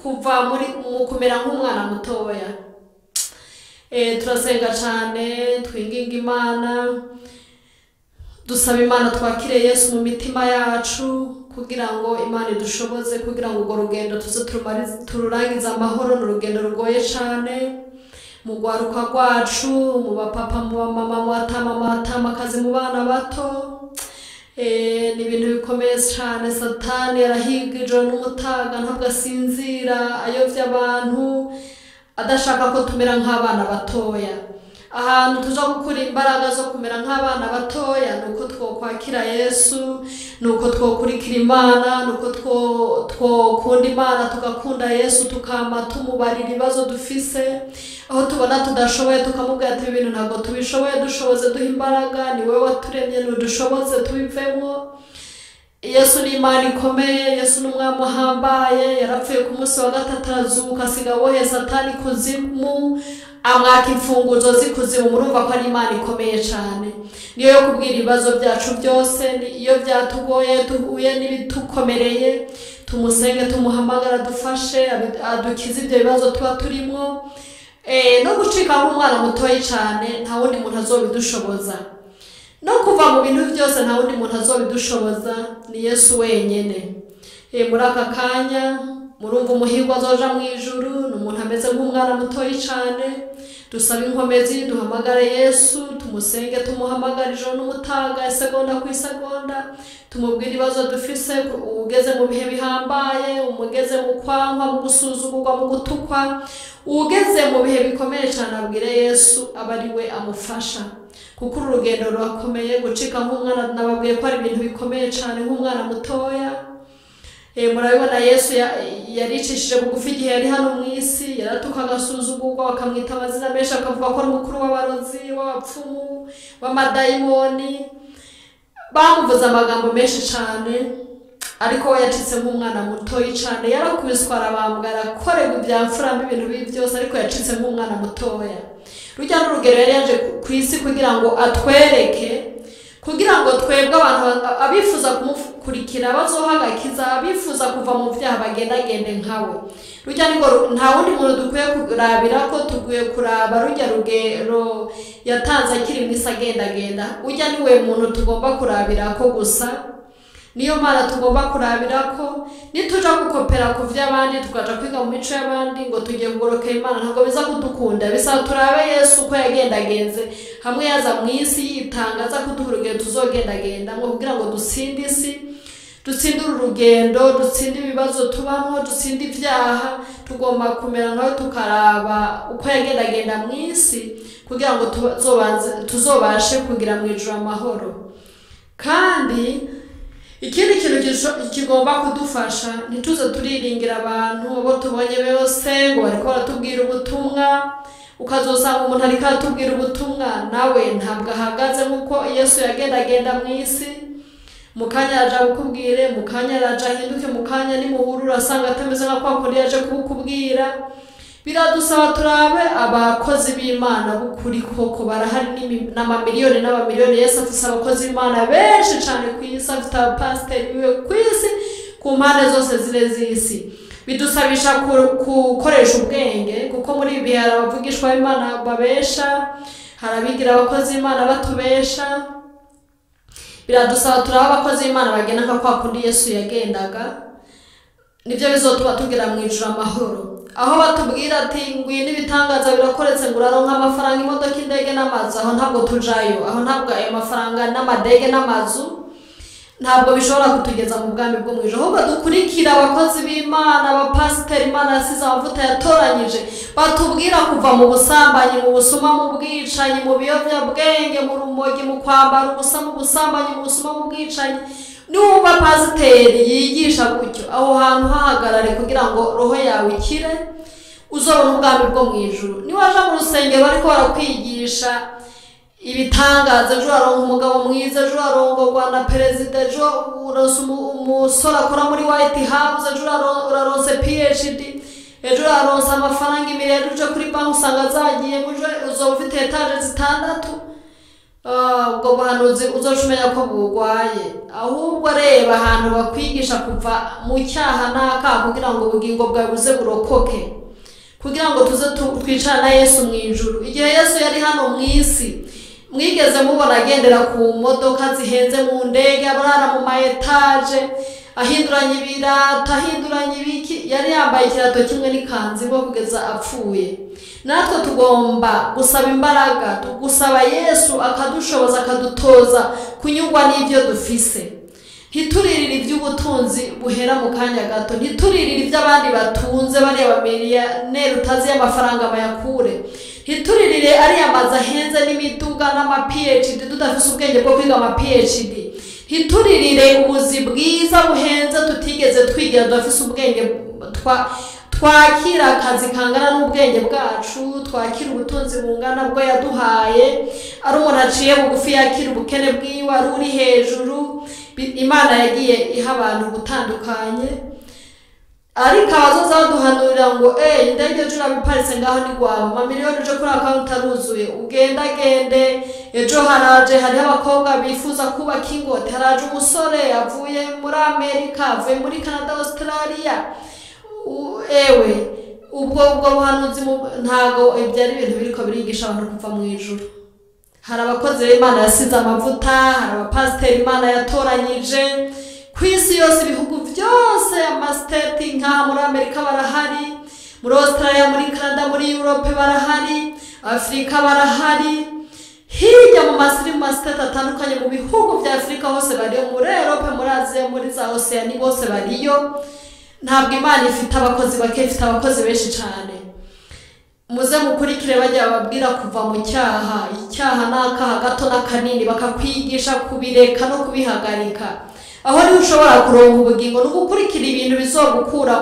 S1: kuva muri mu kumera nk'umwana mutoya. Turasenga cyane, twinginga Imana, dusaba Imana twakire Yesu mu mitima yacu kugira ngo Imana idushoboze, kugira ngo urwo rugendo tuze tururangize amahoro. Ni urugendo rugoye cyane mu rwaruka rwacu, mu bapapa, mu bamama, mu batama, mu batamakazi, mu bana bato. Ni ibintu bikomeye cyane. Satani arahiga ijoro n'umutaga, ntabwo asinzira, ayobya abantu, adashaka ko tumera nk'abana batoya. Ahantu tuja gukura imbaraga zo kumera nk'abana batoya ni uko twokwakira Yesu, ni uko twokurikira Imana, ni uko twokunda Imana, tugakunda Yesu, tukama tumubarira ibibazo dufise, aho tubona tudashoboye tukamubwira ati ibintu ntabwo tubishoboye, dushoboze, duhe imbaraga, ni wowe waturemye, nudushoboze tubivemo. Yesu ni Imana ikomeye, Yesu ni umwami uhambaye, yarapfuye ku munsi wa gatatu arazuka, asiga aboheye Satani kuzimu, amwaka imfunguzo z'ikuzimu. Murumva ko ari Imana ikomeye cyane. Niyo yo kubwira ibibazo byacu byose, iyo byatugoye, duhuye n'ibitukomereye, tumusenge, tumuhamagara dufashe, adukize ibyo bibazo tuba turimo. No gucika nk'umwana mutoyi cyane, nta wundi muntu azobidushoboza. No kuva mu bintu byose nta wundi muntu azobidushoboza, ni Yesu wenyene. Muri aka kanya murumva umuhirwa azoja mu ijuru ni umuntu ameze nk'umwana mutoyi cyane. Dusaba inkomezi, duhamagare Yesu, tumusenge, tumuhamagare ijoro n'umutaga, isegonda ku isegonda, tumubwire ibibazo dufise, ugeze mu bihe bihambaye, umugeze mu kwankwa, mu gusuzugurwa, mu gutukwa, ugeze mu bihe bikomeye cyane, abwire Yesu aba ari we amufasha. Kuko uru rugendo rurakomeye, gucika nk'umwana, nababwiye ko ari ibintu bikomeye cyane nk'umwana mutoya. Murabibona Yesu yaricishije bugufi igihe yari hano mu isi, yaratuka agasuzugurwa, bakamwita amazina menshi, akavuga ko ari umukuru w'abarozi, w'abapfumu, w'amadayimoni. Bamuvuze amagambo menshi cyane, ariko we yacitse nk'umwana mutoyi cyane, yarakubiswe, arabambwa, arakorerwa ibya mfura mbi, ibintu bibi byose, ariko yacitse nk'umwana mutoya. Rujya n'urugero yari yaje ku isi kugira ngo atwereke, kugira ngo twebwe abantu abifuza kumukurikira bazohagakiza, abifuza kuva mu byaha bagendagende nkawe. Rujya niko nta wundi muntu dukwiye kurabira ko tuguye kuraba rujya rugero yatanze akiri mu isi agendagenda. Ujya niwe muntu tugomba kurabira ko gusa, niyo Mana tugomba kurabira ko. Nituja gukopera ku vy'abandi, tukaja kwiga mu mico y'abandi ngo tugiye kugorokera Imana, ntabwo biza kudukunda. Bisaba turabe Yesu uko yagendagenze, hamwe yaza mu isi yitanga aza kuduha urugendo tuzogendagenda ngo kugira ngo dutsinde isi, dutsinde uru rugendo, dutsinde ibibazo tubamo, dutsinde ibyaha. Tugomba kumera nkawe, tukaraba uko yagendagenda mu isi kugira ngo tuzobashe kugira mu ijuru amahoro. Kandi ikindi kintu kigomba kudufasha, ntituze turiringira abantu abo tubonye bose ngo bariko baratubwira ubutumwa. Ukazosanga umuntu ariko aratubwira ubutumwa nawe ntabwo ahagaze nk'uko Yesu yagendagenda mu isi. Mu kanya araja kukubwire, mu kanya araja ahinduke, mu kanya nimuhura urasanga atameze nka kwa kundi yaje kubukubwira. Biradusaba turabe abakozi b'Imana b'ukuri koko barahari, n'amamiliyoni n'amamiliyoni. Yesu afise abakozi b'Imana benshi cyane ku isi, afite abapasiteri biwe ku isi, ku mpande zose zire z'isi. Bidusabisha gukoresha ubwenge, kuko muri ibi bihe hari abavugishwa b'Imana babesha, hari abigira abakozi b'Imana batubesha. Biradusaba turaba abakozi b'Imana bagenda nka kwa kundi Yesu yagendaga, nibyo bizotuma tugera mu ijuru amahoro. Aho batubwira ati ngwino ibitangaza birakoretse, ngo uraronka amafaranga, imodoka, indege n'amazu, aho ntabwo tujayo. Aho ntabwo ayo mafaranga n'amadege n'amazu ntabwo bishobora kutugeza mu bwami bwo mu ijuru. Ahubwo dukurikira abakozi b'Imana, abapasiteri Imana yasize amavuta yatoranyije, batubwira kuva mu busambanyi, mu busuma, mu bwicanyi, mu biyobyabwenge, mu rumogi, mu kwambara ubusa, mu busambanyi, mu busuma, mu bwicanyi. Niwumva pasiteri yigisha gutyo, aho hantu hahagarare kugira ngo roho yawe ikire, uzobona ubwami bwo mu ijuru. Niwaja mu rusengero bariko barakwigisha ibitangaza, ejo uraronka umugabo mwiza, ejo urarongorwa na perezida, ejo uronse umusore akora muri White House, ejo uraronse PhD, ejo uraronse amafaranga imirere, uje kuri banki usanga zagiye, ejo uzoba ufite etaje 6. Ubwo buhanuzi uzoca umenya ko bugwaye. Ahubwo reba ahantu bakwigisha kuva mu cyaha n'akaha kugira ngo ubugingo bwawe buze burokoke, kugira ngo tuze twicarane na Yesu mu ijuru. Igihe Yesu yari hano mu isi, mwigeze mubona agendera ku modoka zihenze, mu ndege, abarara mu ma etaje, ahinduranya ibirato, ahinduranya ibiki? Yari yambaye ikirato kimwe n'ikanzu imwe kugeza apfuye. Natwe tugomba gusaba imbaraga, gusaba Yesu akadushoboza, akadutoza kunyurwa n'ibyo dufise. Ntituririre iby'ubutunzi buhera mu kanya gato, ntituririre iby'abandi batunze, bariya bamiliyoneri utazi y'amafaranga bayakure, ntituririre ariya mazu ahenze n'imiduga n'ama PhD tudafise ubwenge bwo kwiga ama PhD, ntituririre ubuzi bwiza buhenze tutigeze twigira, tudafise ubwenge. Twakira akazi kangana n'ubwenge bwacu, twakira ubutunzi bungana bwo yaduhaye. Ari umuntu aciye bugufi yakira ubukene bwiwe, ari uri hejuru. Imana yagiye iha abantu gutandukanye. Ariko abazoza baduhanurira ngo indege ejo urabiparitse ngaho ni gwawe, amamiliyoni ejo kuri akawunti aruzuye, ugendagende, ejo haraje hariho abakobwa bifuza kubaka ingote, haraje umusore avuye muri Amerika, avuye muri Canada, Australia. Ewe ubwo buhanuzi ntago ibyo ari ibintu biriko birigisha abantu kuva mu ijuru. Hari abakozi b'Imana yasize amavuta, hari abapasiteri Imana yatoranyije ku isi yose, ibihugu byose, amasiteti nk'aha muri Amerika barahari, muri Australia, muri Canada, muri Europe barahari, Afurika barahari, hirya mu masiri, mu masiteti atandukanye, mu bihugu bya Afurika hose bariyo, muri Europe, muri Aziya, muri za Oceania bose bariyo. Ntabwo Imana ifite abakozi bake, ifite abakozi benshi cyane. Muze mukurikire bajya bababwira kuva mu cyaha, icyaha n'akaha gato n'akanini, bakakwigisha kubireka no kubihagarika. Aho niho ushobora kuronka ubugingo, ni ugukurikira ibintu bizogukura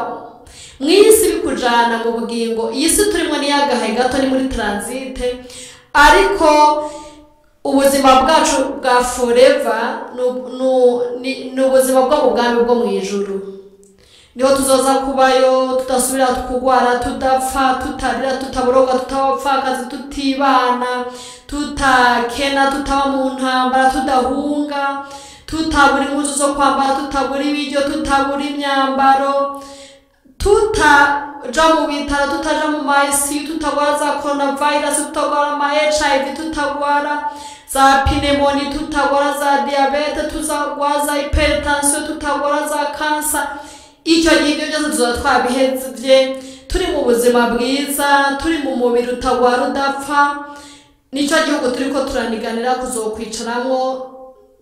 S1: mu isi bikujana mu bugingo. Iyi si turimo ni iy'agahe gato, ni muri transite, ariko ubuzima bwacu bwa forever ni ubuzima bwo mu bwami bwo mu ijuru. Niho tuzoza kubayo, tudasubira kugwara, tudapfa, tutarira, tutaboroga, tutabapfakazi, tutibana, tutakena, tutaba mu ntambara, tudahunga, tutabura impuzu zo kwambara, tutabura ibiryo, tutabura imyambaro, tutaja mu bitaro, tutaja mu ma ICU, tutagwara za coronavirus, tutagwara ama HIV, tutagwara za pneumonia, tutagwara za diabete, tutagwara za hypertension, tutagwara za cancer. Icyo gihe ibyo byose tuzaba twabihevye, turi mu buzima bwiza, turi mu mubiri utagwara udapfa. Nicyo gihugu turiko turaniganira kuzokwicaramwo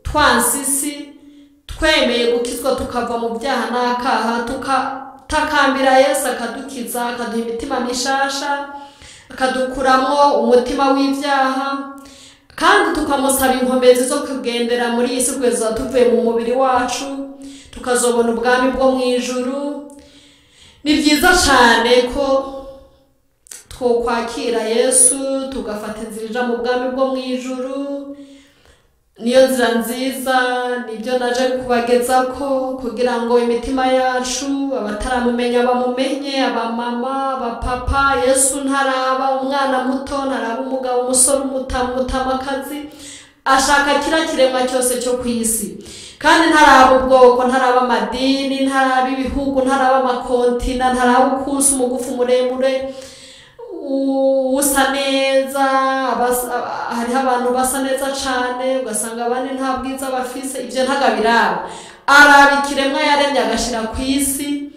S1: twansisi, twemeye gukizwa tukava mu byaha n'akaha, tukatakambira Yesu akadukiza, akaduha imitima mishasha, akadukuramwo umutima w'ibyaha, kandi tukamusaba inkomezi zo kugendera muri iyi si kugeza tuvuye mu mubiri wacu, tukazobona ubwami bwo mu ijuru. Ni byiza cyane ko twokwakira Yesu, tugafata inzira ija mu bwami bwo mu ijuru. Niyo nzira nziza, nibyo naje kubageza ko kugira ngo imitima yacu abataramumenya bamumenye, abamama, abapapa. Yesu ntaraba umwana muto, ntaraba umugabo, umusore, umutamakazi, ashaka kira kiremwa cyose cyo ku isi. Kandi ntaraba ubwoko, ntaraba amadini, ntaraba ibihugu, ntaraba amakontina, ntaraba ukusa, umugufu, muremure, usa neza, hariho abantu basa neza cane ugasanga abandi nta bwiza bafise, ivyo ntagabiraba. Araba ikiremwa yaremye agashira ku isi,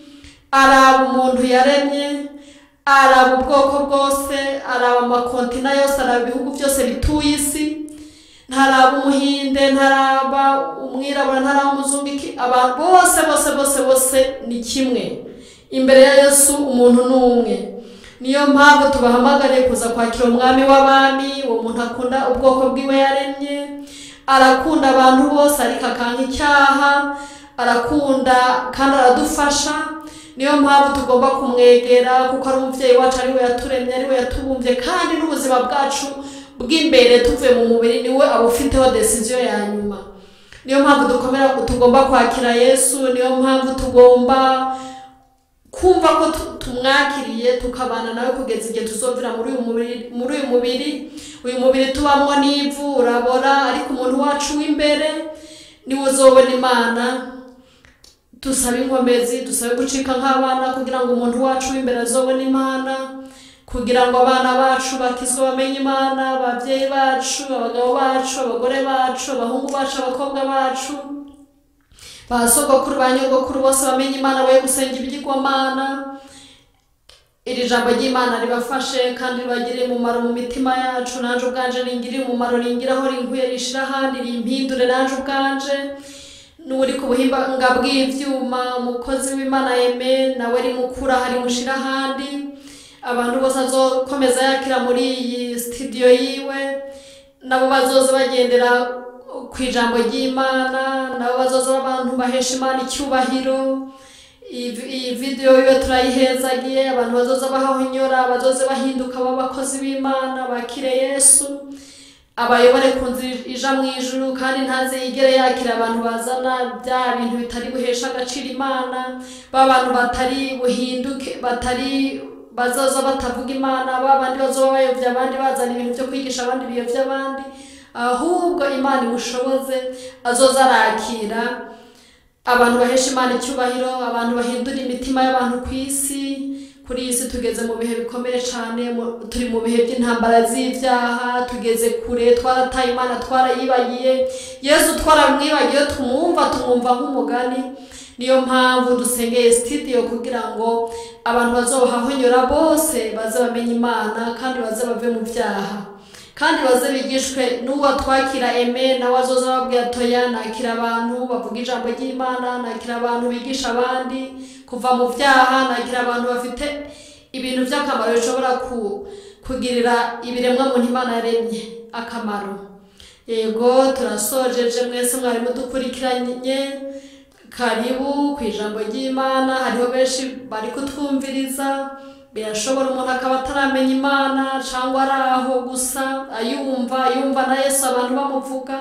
S1: araba umuntu yaremye, araba ubwoko bwose, araba amakontina yose, araba ibihugu byose bituye isi. Ntaraba umuhinde, ntaraba umwirabura, ntaraba umuzungu, abantu bose bose bose bose ni kimwe imbere ya Yesu. Umuntu ni umwe. Niyo mpamvu tubahamagariye kuza kwakira umwami w'abami. Uwo muntu akunda ubwoko bwiwe yaremye, arakunda abantu bose ariko akanka icyaha, arakunda kandi aradufasha. Niyo mpamvu tugomba kumwegera, kuko ari umuvyeyi wacu, ari we yaturemye, ari we yatubumbye, kandi n'ubuzima bwacu bw'imbere tuvuye mu mubiri niwe abufiteho decision ya nyuma. Niyo mpamvu dukomera, tugomba kwakira Yesu. Niyo mpamvu tugomba kumva ko tumwakiriye, tukabana nawe kugeza igihe tuzovira muri uyu mubiri. Uyu mubiri tubamwo n'ivu, urabora, ariko umuntu wacu w'imbere niwe uzobona Imana. Dusabe inkomezi, dusabe gucika nk'abana kugira ngo umuntu wacu w'imbere azobone Imana, kugira ngo abana bacu bakizwe bamenye Imana, abavyeyi bacu, abagabo bacu, abagore bacu, abahungu bacu, abakobwa bacu, ba sogokuru, ba nyogokuru bose bamenye Imana, boye gusenga ibigirwamana. Iri jambo ry'Imana ribafashe kandi ribagirire umumaro mu mitima yacu. Nanje ubwanje ringirire umumaro, ringiraho rinkuye, rishira ahandi, rimpindure nanje ubwanje. N'uri ku buhinga bw'ivyuma, umukozi w'Imana Aime nawe rimukura hari mushira ahandi. Abantu bose azokomeza yakira muri iyi studio yiwe, nabo bazoza bagendera ku ijambo ry'Imana, nabo bazoza abantu bahesha Imana icyubahiro. Iyi video yo turayihezagiye, abantu bazoza bahonyora, bazoza bahinduka b'abakozi b'Imana, bakire Yesu, abayobore ku nzira ija mu ijuru, kandi ntaze yigere yakira abantu bazana bya bintu bitari buhesha agaciro Imana, b'abantu batari buhinduke, batari bazoza batavuga Imana, babandi bazoba bayovya abandi, bazana ibintu byo kwigisha abandi biyovya abandi. Ahubwo Imana imushoboze azoza arakira abantu bahesha Imana icyubahiro, abantu bahindura imitima y'abantu ku isi. Kuri iyi si tugeze mu bihe bikomeye cyane, turi mu bihe by'intambara z'ibyaha, tugeze kure, twarataye Imana, twarayibagiye Yesu, twaramwibagiye, tumwumva nk'umugani. Niyo mpamvu dusengeye studio kugira ngo abantu bazohahonyora bose baze bamenye Imana, kandi baze bave mu byaha, kandi baze bigishwe n'uwo twakira Aime, nawe azoza ababwira toya, nakira abantu bavuga ijambo ry'Imana, nakira abantu bigisha abandi kuva mu byaha, nakira abantu bafite ibintu by'akamaro bishobora kugirira ibiremwa muntu Imana yaremye akamaro. Yego, turasojeje. Mwese mwari mudukurikiranye, karibu ku ijambo ry'Imana. Hariho benshi bari kutwumviriza, birashobora umuntu akaba ataramenya Imana cyangwa ari aho gusa ayumva na Yesu, abantu bamuvuga.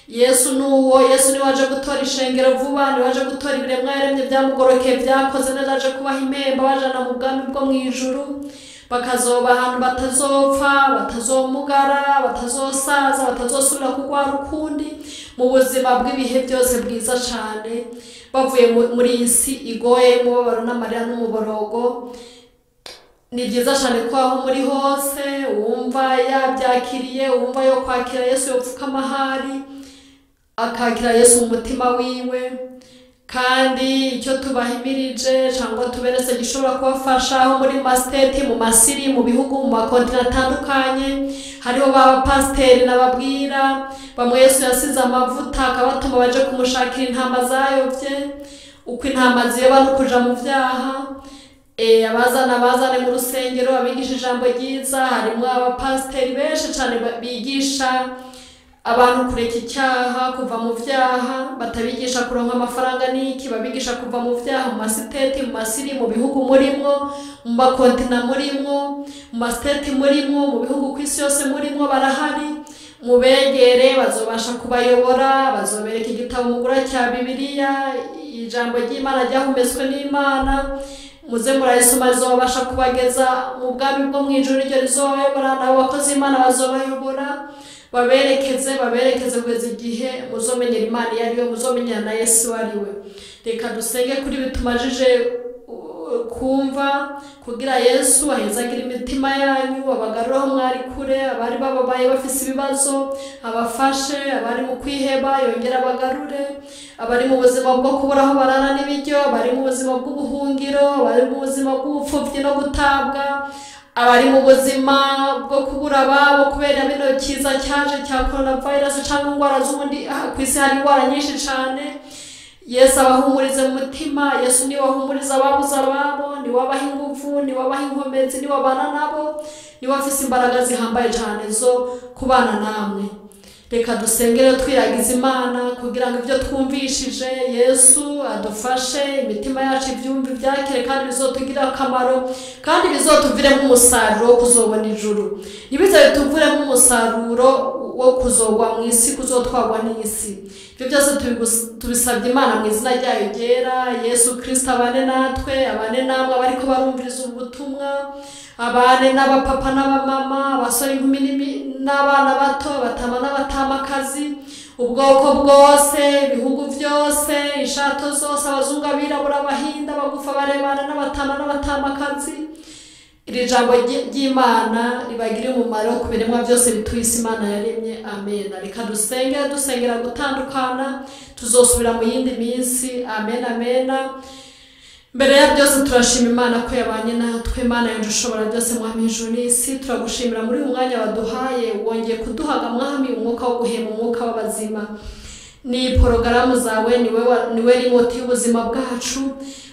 S1: Yesu nuwo, Yesu ni waje gutora ishengero vuba, ni waje gutora ibiremwa yaremye byamugorokeye, byakoze neza, aje kubaha impemba bajana mu bwami bwo mu ijuru, bakazoba ahantu batazopfa, batazomugara, batazosaza, batazosubira kugwara ukundi, mu buzima bw'ibihe byose bwiza cyane, bavuye muri iyi si igoye umubabaro n'amarira n'umuborogo. Ni byiza cyane ko aho muri hose wumva yabyakiriye, wumva yo kwakira Yesu, yopfukama ahari akakira Yesu mu mutima wiwe. Kandi icyo tubahimirije cyangwa tuberetse gishobora kubafasha aho muri masiteti, mu masiri, mu bihugu, mu makontinent atandukanye, hariho ba pasiteri nababwira bamwe Yesu yasize amavuta akabatuma baje kumushakira intama zayobye, uko intama ziyoba no kuja mu vyaha. Abazana mu rusengero, abigisha ijambo ryiza. Harimo abapasiteri benshi cyane bigisha abantu kureka icyaha, kuva mu vyaha, batabigisha kuronka amafaranga niki, babigisha kuva mu vyaha, mu masiteti, mu masiri, mu bihugu murimo, mu makontina murimo, mu masiteti murimo, mu bihugu ku isi yose murimo, barahari. Mubegere, bazobasha kubayobora, bazobereka igitabo mugura cya Bibiliya, ijambo ry'Imana ryahumetswe n'Imana, muze murayisoma, rizobasha kubageza mu bwami bwo mu ijuru, iryo rizobayobora, nabo bakozi Imana bazobayobora, baberekeze kugeza igihe muzomenyera Imana iyo ariyo, muzomenyera na Yesu ari we. Reka dusenge kuri bitumajije kumva. kugira Yesu ahezagira imitima yanyu, abagarure aho mwari kure, abari bababaye bafise ibibazo abafashe, abari mu kwiheba yongera abagarure, abari mu buzima bwo kubura aho barara n'ibiryo, abari mu buzima bw'ubuhungiro, abari mu buzima bw'ubupfuvyi no gutabwa, abari mu buzima bwo kubura ababo kubera bino kiza cyaje cya coronavirus cyangwa indwara z'ubundi. Ku isi hari indwara nyinshi cyane. Yesu abahumurize mu mutima. Yesu niwe ahumuriza ababuze ababo, niwe abaha ingufu, niwe abaha inkomezi, niwe abana nabo, niwe afise imbaraga zihambaye cyane zo kubana namwe. Reka dusengere twiragiza Imana kugira ngo ibyo twumvishije Yesu adufashe, imitima yacu ibyumve ibyakire, kandi bizotugirire akamaro, kandi bizotuviremo umusaruro wo kuzobona ijuru. Ntibize bituvuremo umusaruro wo kuzogwa mu isi, kuzotwagwa n'isi. Ibyo byose tubisabye Imana mu izina ryayo ryera. Yesu Kristo abane natwe, abane namwe abariko barumviriza ubutumwa, abane n'abapapa n'abamama, abasore inkumi n'abana bato, abatama n'abatamakazi, ubwoko bwose, ibihugu byose, inshato zose, abazungu, abirabura, abahinda, abagufa, abarebana n'abatama n'abatamakazi. Iri jambo ry'Imana ribagirire umumaro ku biremwa byose bituye isi Imana yaremye. Amen. Reka dusenge, dusengera gutandukana, tuzosubira mu yindi minsi. Amen, amen. Mbere ya byose turashima Imana ko yabanye natwe. Imana yacu ushobora byose, Mwami ijuru n'isi, turagushimira muri uyu mwanya waduhaye, wongeye kuduhaga Mwami umwuka wo guhema, umwuka w'abazima. Ni porogaramu zawe, niwe remote y'ubuzima bwacu.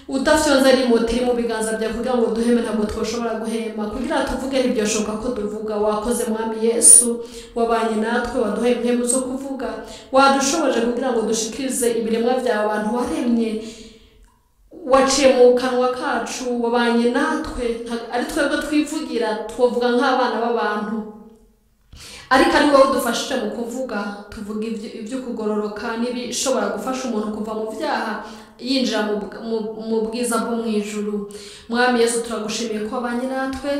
S1: Udafyonze remote iri mu biganza byawe kugira ngo duheme, ntabwo twoshobora guhema. Kugira tuvuge ntibyoshoboka ko tuvuga. Wakoze Mwami Yesu, wabanye natwe, waduhaye impemu zo kuvuga, wadushoboje kugira ngo dushikirize ibiremwa byawe abantu waremye, waciye mu kanwa kacu, wabanye natwe. Ari twebwe twivugira, twovuga nk'abana b'abantu, ariko ari wowe udufashije mu kuvuga. Tuvuga ibyo kugororoka n'ibishobora gufasha umuntu kuva mu byaha yinjira mu bwiza bwo mu ijuru. Mwami Yesu, turagushimiye ko wabanye natwe,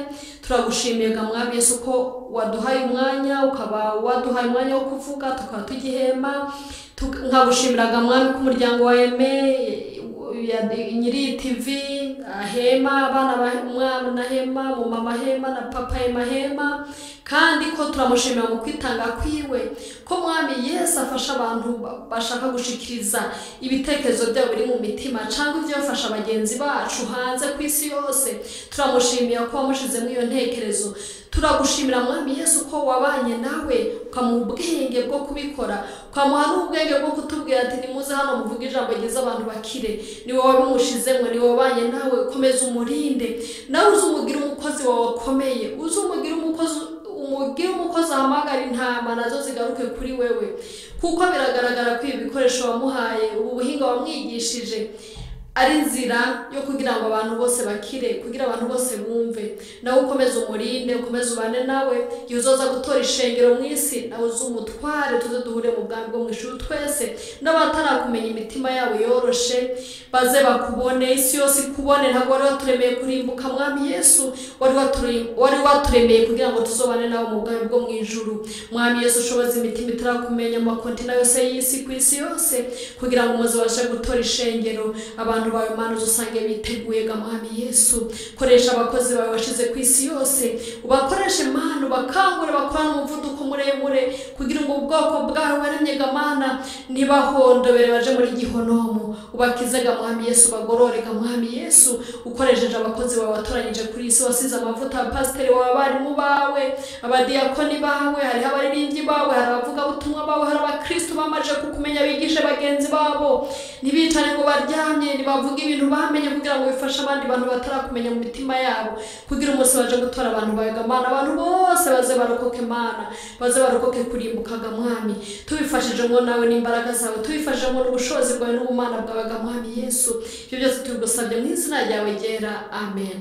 S1: turagushimiye ga Mwami Yesu ko waduhaye umwanya, ukaba waduhaye umwanya wo kuvuga tukaba tugihema. Nkagushimiraga Mwami ko umuryango wa Aime nyiri TV ahema, abana umwana hema, mu mama hema na papa hema hema, kandi ko turamushimira mu kwitanga kwiwe, ko Mwami Yesu afasha abantu bashaka gushikiriza ibitekerezo byabo biri mu mitima cyangwa ibyo bafasha bagenzi bacu hanze ku isi yose. Turamushimira ko wamushizemo iyo ntekerezo. Turagushimira Mwami Yesu ko wabanye nawe, ukamuha ubwenge bwo kubikora, ukamuha n'ubwenge bwo kutubwira ati nimuze hano muvuge ijambo ryiza abantu bakire. Ni wowe wabimushizemo, ni wowe wabanye nawe, komeza umurinde, nawe uzumugire umukozi wawe akomeye, uzumugire umukozi, umugire umukozi ahamagara intama nazo zigaruke kuri wewe, kuko biragaragara ko ibi bikoresho wamuhaye, ubu buhinga wamwigishije ari inzira yo kugira ngo abantu bose bakire, kugira abantu bose bumve. Nawe ukomeze umurinde, ukomeze ubane nawe, igihe uzoza gutora ishengero mu isi, nawe uzumutware, tuze duhure mu bwami bwo mu ijuru twese. N'abatarakumenya imitima yabo yoroshe baze bakubone, isi yose ikubone. Ntabwo wari waturemeye kurimbuka Mwami Yesu, wari waturemeye kugira ngo tuzobane nawe mu bwami bwo mu ijuru. Mwami Yesu, ushoboze imitima itarakumenya mu makontina yose y'isi, ku isi yose, kugira ngo muze ubashe gutora ishengero. Abantu bawe Mana usange biteguye ga Mwami Yesu. Koresha abakozi bawe washize ku isi yose, ubakoreshe Mana, ubakangure bakorane umuvuduko muremure, kugira ngo ubwoko bwawe waremye ga Mana ntibahondobere baje muri gihonomo. Ubakize ga Mwami Yesu, bagorore ga Mwami Yesu, ukoresheje abakozi bawe watoranyije kuri isi, wasize amavuta, abapasiteri bawe, abarimu bawe, abadiyakoni bawe, hariho abaririmbyi bawe, hari abavugabutumwa bawe, hari abakristo bamaze kukumenya bigishe bagenzi babo. Ntibicare ngo baryamye, bavuga ibintu bamenye kugira ngo bifashe abandi bantu batarakumenya mu mitima yabo, kugira umunsi baje gutora abantu bawe ga Mana, abantu bose baze barokoke Mana, baze barokoke kurimbuka ga Mwami. Tubifashijemo nawe n'imbaraga zawe, tubifashijemo n'ubushobozi bwawe n'ubumana bwawe ga Mwami Yesu. Ibyo byose tubigusabye mu izina ryawe ryera. Amen.